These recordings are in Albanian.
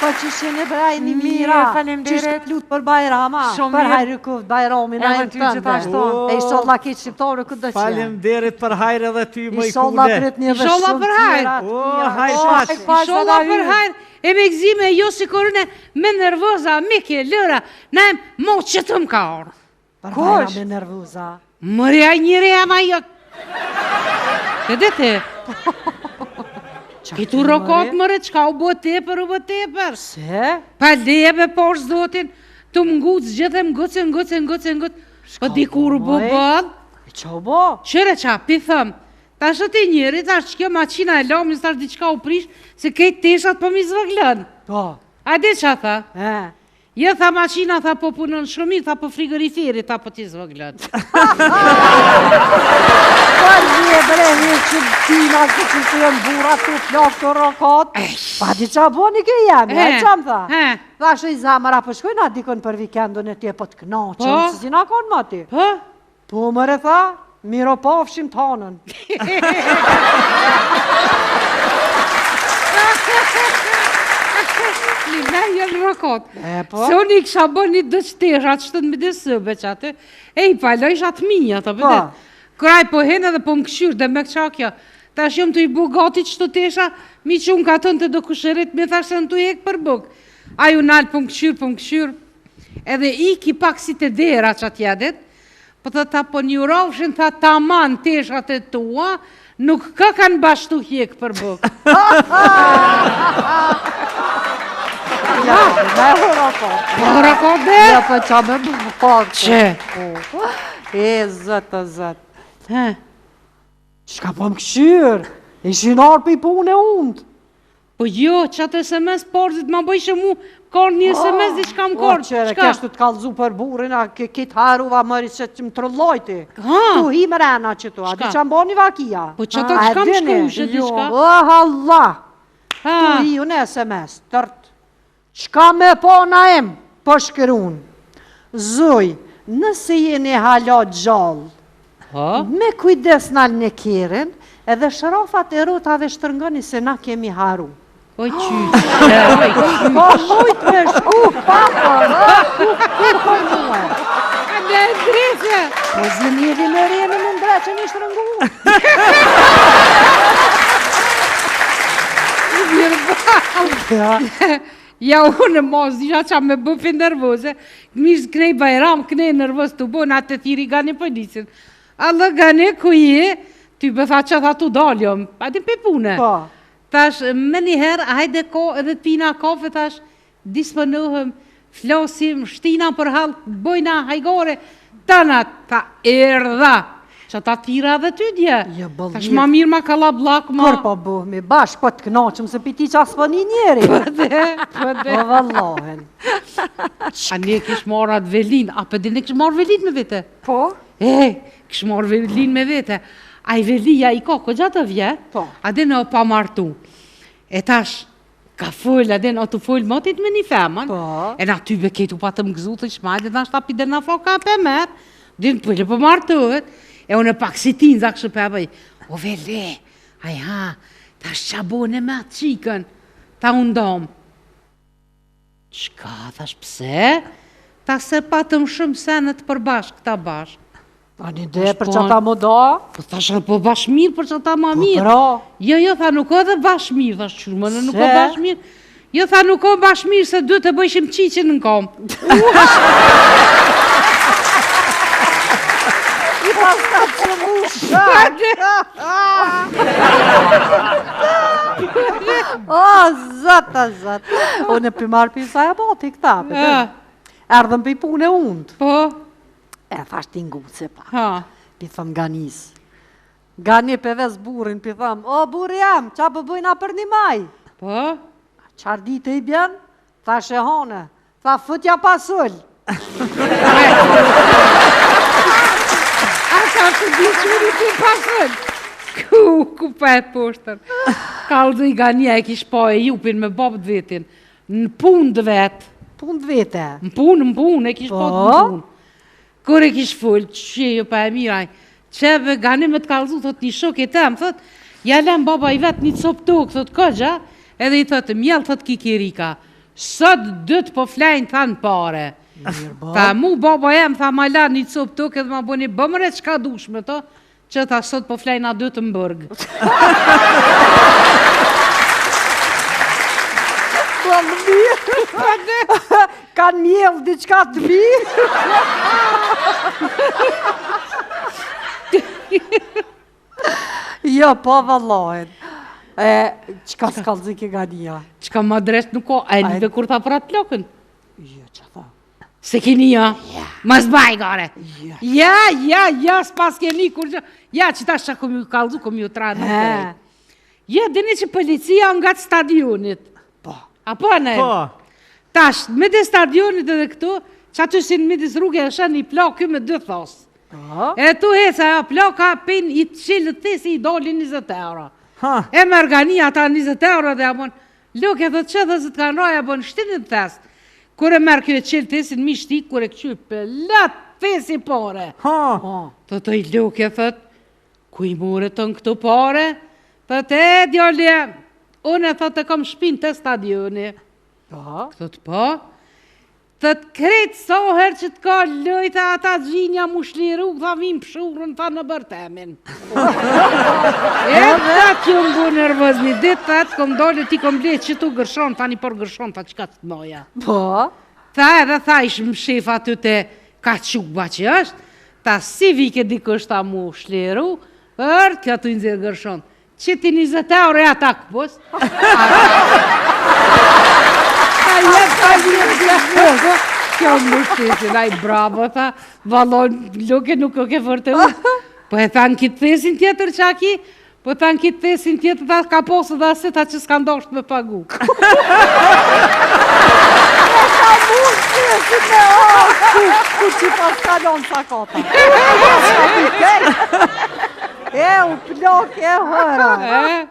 Po qysh jeni bre, jeni mira. Mirë, faleminderit. Qysh kalut për Bajram, a? Shumë Për mirë. hajr ju koftë Bajrami, na Edhe e ty gjithashtu. E ishallah krejt shqiptarë kudo që janë. Faleminderit për hajr edhe ty moj Ishallah kule. pritni edhe Ishallah shumë për hajr. tjera të O, mira. hajr O, paç. hajr paç, Ishallah edhe për hyrë. hajr, e me gëzime, jo si korune, me nervoza, me ke lëra, na e mo që të më ka ardhë. Për Kush? Bajram me nervoza. Mëri ai njëri ama jo. Të dhe te. Ki tu rokot mëre, çka u bë tepër, u bë tepër. Se? Pa lebe por zotin, tu më nguc gjithë e më nguc e nguc e nguc e nguc. Po dikur u bë moj? bëll. E qa u bë? Qyre qa, pi thëm. Tash ti njëri, tash kjo maqina e lamës, tash diçka u prish, se krejt teshat po m'i zvoglon. Po. A di qa tha? E. Jo tha maqina tha po punon shumë mirë tha po frigoriferi tha po t'i zvoglon. Po je bre një që tina se që të janë burra të plak të rokot. Pa di qa boni kjo jemi, e qa më tha? Thash i zemër, a po shkojna dikun për vikendun e ti e po të knaqëm, Po. se si na konë ma ti. Po? Po mëre tha, mirupafshim t'hanën. Një me janë rokot. E po. Se unë i kisha bërë një dëq tesha që të në midis sëbe që aty, e i palojsha të mija, të Po. pëtet. Kur ai po hen edhe po më këshyrë dhe me këqa kjo. Tash jom tu i bu gati qëto tesha, mi që unë katën të do kusherit, me thash se në tu hek për buk. Ai u nalë po më këshyrë, po më këshyrë. Edhe iki pak si të dera që atje adet, Po tha ta po një rofshin, tha taman teshat e tua, nuk ka kanë bash tu hjek për buk. Ja, me rokot. Po rokot dhe? Ja, po qa me më po. Që? Po. E, zot, o zot. He. Çka po më këshyrë? Ishin ardhë prej pune undë. Po jo, që atë SMS porzit ma bëjshe mu, ka një SMS diçka më Po, korë, qyre, çka? kesh tu të kallzu për burrin, a ke kitë haruva mëri që që më trullojti. Ha. Tu hi mrena që tu, a di Çka? që më boni vakia? Po që ato A e çka më dini? shkruajshe diçka? Jo, oh, Allah! Ha. Tu hi unë SMS, tërt. Çka me po na em, po shkrun. Zuj, nëse jeni hala gjallë, Po? me kujdes nalni kerrin, edhe shrafat e rrotave shtrëngoni se na kemi haru. O qyqe, oj qyqe. Po mujt me shku, pa po, ku, ku për mua. A ne e ndreqe. Po zënjeri me rene me ndreqe një shtrëngu. Mirë ba. Ja unë mos disha qa me bë për nervoze. Mirë knej bajram, knej nervoz të bo, na të thiri gani policin. Alla gani ku je? Ty bë tha që tha tu dalë jom, a di pe pune. Po. Thash, me njëherë, hajde ko edhe të pina kafe, thash, disponohem, flasim, shtina për hallk, bojna hajgore, tana, ta erdha. Që ta tira edhe ty dje. Jo, bëll Thash, mirë. ma mirë ma kallabllak, ma... Kur po bëhemi bash, po të knaqëm se piti që asë po një njeri. Po dhe, po dhe. Po vallahen. A ne kish marrë atë velin, a pe din e kish marrë velin me vete? Po? E, kish marrë velin me vete. Ai velia i ka, ko gjatë vje, Po. a din o pa martu. E tash, ka fol, a din o të fol motit me një femën, Po. e na ty be ketu pa të më gëzu, të shmajde, na shta pide na foka pe merë, din pële po martohet, e unë pak si tinza kështu pe bëj, o vele, aj ha, tash qa bone me atë qikën, ta undom. Çka, thash, pse? Ta se patëm shumë sene të përbashkëta bashkë. A një dhe për po- që ata më da? Po thash, po bash mirë për që ata ma Po mirë. pra. Jo, jo, tha, nuk o dhe bash mirë, thash, qysh më nuk o Se? bash mirë. Jo, tha, nuk o bash mirë, se duhet të bëjshim qiqin në kom. I pas ka që mu shak. O, zot, o, zot. Unë e pi marrë pi sa e boti këta. pe Ha. din. Erdhëm pi punë e unë. Po, E thash ti nguce pa. ha. Pi thëm Ganis. Gani pe ves burrin, pi thëm, o burri jam, qa po bëjna për një maj? Po, Qarë ditë i bjen? Thash e hone. Tha futja pasul. A sa të di quri ti pasën? Ku, ku pa e poshtër. Kallëzoj Gania e kish pa e jupin me babë të vetin. Në punë të vetë. Punë të vete. Në punë, në punë, e kish pa të në Po? punë. Kur e kish fol, që jo pa e miraj. Që be Gani me të kallëzu, thot një shok e tem, thot, ja lem baba i vetë një copë tokë, thot kogja, edhe i thot, mjell, thot kikirika. Sot dytë po flejnë, tha në pare. Tha, mu baba jem, tha, ma la një copë tokë edhe ma boni bë more çka dush me to, që tha sot po flejna dytë në burg. Po më mirë. Kanë mjellë diçka të mirë. Jo, po vallahi. E, çka s'kallzoi ke Gania? Çka ma drejt nuk ka, a e nive kur tha për atë plakën? Jo, që tha? S'e ki ni, ja? Mos baj gare. Ja, ja, ja, s'pas ke ni kur që... Ja, që tash që kom ju kallzu, kom ju tra nuk e. Ja, dini që policia nga të stadionit. Po. A po, ne? Po. Tash, midis stadionit edhe këtu, që aty si në midis rruge e sheh një plakë me dy thasë. Po. E tu hec ajo plaka, pin i çilët thesi i dolin 20 euro. Ha. E merr Gani ata 20 euro dhe ja bon, Loke thot që dhe se të kanë ra ja bon shtin në thes. Kur e merr kjo e çel thesin mi shti, kur e këqyr plot thesi pare. Ha. Thot oj Loke thot, ku i more tonë këto pare? Thot e djali, unë e thot e kam shpin te stadioni. Po. Thot po. Thot krejt sa herë që të ka lojta ata gjinja mu shliru, tha vinë pshurën, tha në bërtemin. E tha kjo më bu nervoz një ditë, tha të kom dole, ti kom ble që tu gërshon, tha një por gërshon, tha qka të mëja. Po. Tha edhe tha ish mshef aty te kaçuba që është, tha si vike dikush tha mu shliru, për kjo të nxjerr gërshon. Qiti 20 euro e ata këpus. A jep ta një të Kjo më shtesin, ai bravo, tha, vallon, Loke nuk o ke fort e utë. Po e thanë kitë thesin tjetër që a ki, po thanë kitë thesin tjetër, tha, ka posë dhe ase, tha që s'ka ndosht me pagu. E ka mund thesin me o, ku, ku që pas kalon sa kota. E, u plak, e hëra.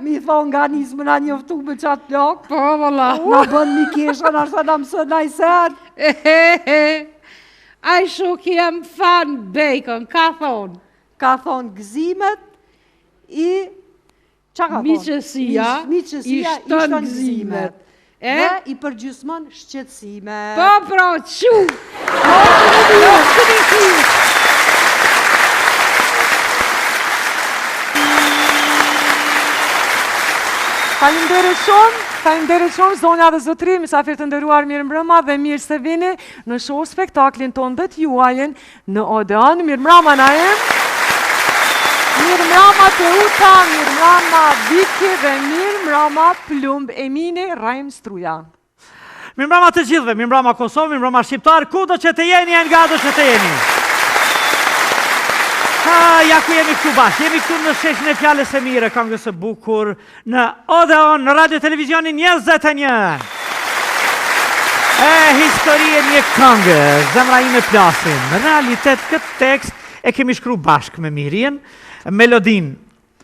Mi thonë nga nisë më na njoftu me qatë plak. Po, valla. Na bën mi kesha, na shta na mësën na i sen. Ai shoki jam fan bacon, ka thonë. Ka thonë gëzimet i... Qa ka thonë? Miqësia, Miqësia i shton gëzimet. E? Dhe i përgjysmon shqetësimet. Po, pra, qu! Faleminderit shumë, faleminderit shumë zonja dhe zotri, mysafir të nderuar mirëmbrëma dhe mirë se vini në show spektaklin tonë dhe të juajin Në Odeon, mirëmrama Naim, mirëmrama Teuta, mirëmrama Viki dhe mirëmrama Plumb Emini, Rajm Struja. Mirëmbrama të gjithëve, mirëmbrama Kosovë, mirëmbrama Shqiptar, kudo që të jeni, e ngado që të jeni. Ha, ja ku jemi këtu bashkë, jemi këtu në sheshin e fjalës së mirë, këngës së bukur, Në Odeon, në Radio Televizionin 21. E, histori e një këngë, zemra ime plasi. Në realitet, këtë tekst e kemi shkru bashkë me Mirien, melodin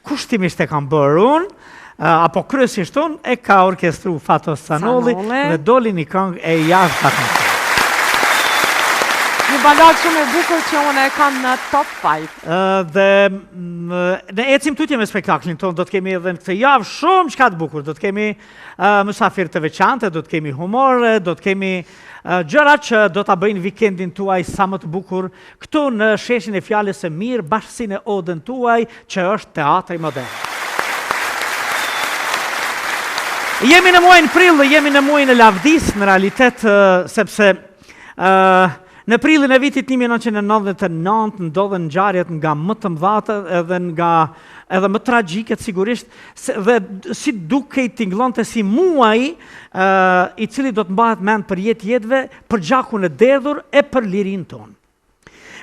kushtimisht e kam bërë unë, apo kryesisht unë, e ka orkestru Fatos Canolli, dhe doli një këngë e jashtëzakonshme. Një baladë shumë e bukur që unë e kam në top 5. Dhe ne ecim tutje me spektaklin tonë, do të kemi edhe në këtë javë shumë çka të bukur, do të kemi mysafir të veçantë, do të kemi humor, do të kemi gjëra që do ta bëjnë vikendin tuaj sa më të bukur këtu në sheshin e fjalës së mirë, bashkësinë e odën tuaj që është teatri modern. Jemi në muajin prill dhe jemi në muajin e lavdisë në realitet sepse Në prillin e vitit 1999 ndodhën ngjarjet nga më të mëdhatë edhe nga edhe më tragjiket sigurisht se, dhe si dukej tingëllonte si muaj uh, i cili do të mbahet mend për jetë jetëve për gjakun e derdhur e për lirinë tonë.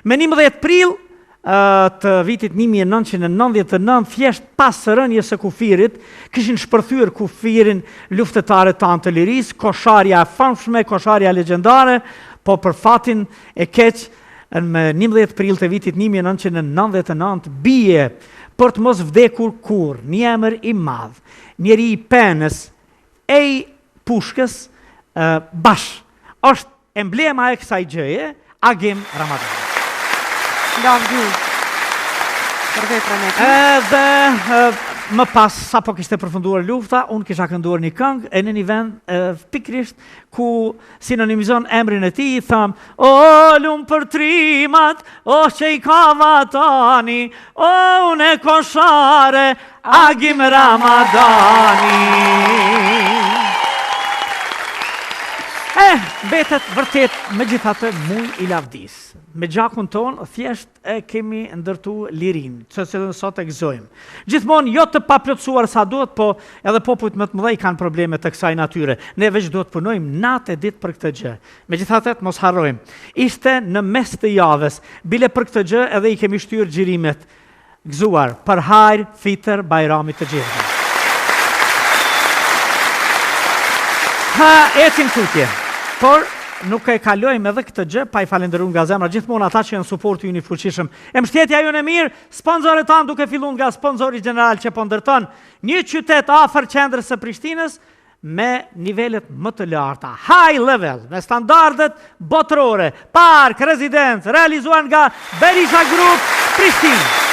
Me 11 prill të vitit 1999, thjesht pas rënies së kufirit, kishin shpërthyer kufirin luftëtarët tanë të lirisë, kosharja e famshme, kosharja legjendare, po për fatin e keq, me 11 prill të vitit 1999, bie për të mos vdekur kurrë, një emër i madh, njeri i penës, e i pushkës, bash, është Emblema e kësaj gjëje, Agim Ramadani. Lavdi për veprën e tij. Edhe. më pas, sapo kishte përfunduar lufta, unë kisha kënduar një këngë e në një vend e, pikërisht ku sinonimizon emrin e tij, tham, o lum për trimat, o që i ka vatani, o unë e koshare, Agim Ramadani. Eh, mbetet vërtet megjithatë muj i lavdisë. Me gjakun tonë, thjesht e kemi ndërtu lirinë, të cilën sot e gëzojmë. Gjithmonë jo të paplotësuar sa duhet, po edhe popujt më të mëdhenj kanë probleme të kësaj natyre. Ne veç duhet punojmë natë e ditë për këtë gjë. Megjithatë, mos harrojmë. Ishte në mes të javës, bile për këtë gjë edhe i kemi shtyrë xhirimet. Gëzuar, për hajr Fitër Bajrami të gjithëve. Ha, ecim tutje. Por nuk e kalojmë edhe këtë gjë pa i falënderuar nga zemra gjithmonë ata që janë suporti ynë i fuqishëm. E mbështetja jonë e mirë, sponsorët tanë duke filluar nga sponsori gjeneral që po ndërton një qytet afër qendrës së Prishtinës, me nivelet më të larta, high level, me standardet botërore, park, rezidencë, realizuar nga Berisha Group, Prishtinë.